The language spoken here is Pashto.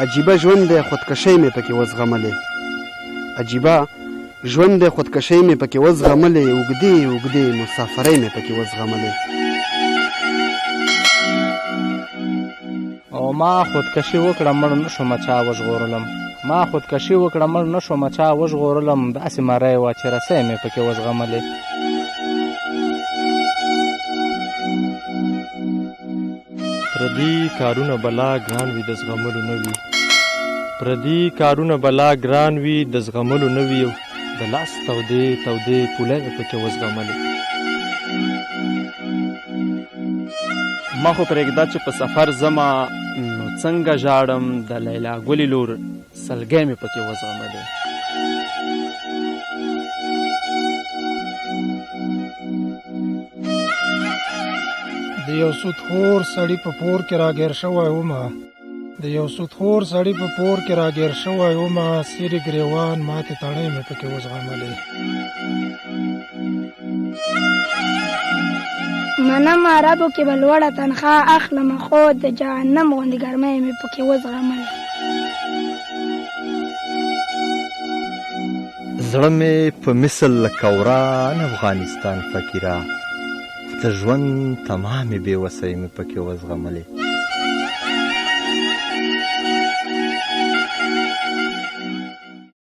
عجیبه ژوند دی، خودکشۍ مې پکې وزغملې. عجیبه ژوند دی، خودکشۍ مې پکې وزغملې. اوږدې اوږدې مسافرۍ مې پکې وزغملې. او ما خودکشي وکړه، مړ نه شومه، چا وژغورلم. ما خودکشي وکړه، مړ نه شومه، چا وژغورلم. داسې مری وه چې رسۍ مې پکې وزغملې. پردي کارونه بلا ګران وي، د زغملو نه وي. پردي کارونه بلا ګران وي، د زغملو نه وي. د لاس تودې تودې پولې مې پکې وزغملې. ما خو پرېږده چې په سفر ځمه، نو څنګه ژاړم. د لیلا ګلې لور، سلګۍ مې پکې وزغملې. د یو سودخور سړي په پور کې راګیر شوی ومه. د یو سودخور سړي په پور کې راګیر شوی ومه، څیري ګریوان ماتې تڼۍ مې پکې وزغملې. منم عربو کې به لوړه تنخوا اخلم، خو د جهنم غوندې ګرمۍ مې پکې وزغملې. زړه مې په مثل لکه وران افغانستان فقیره، د ژوند تمامې بې وسۍ مې پکې وزغملې.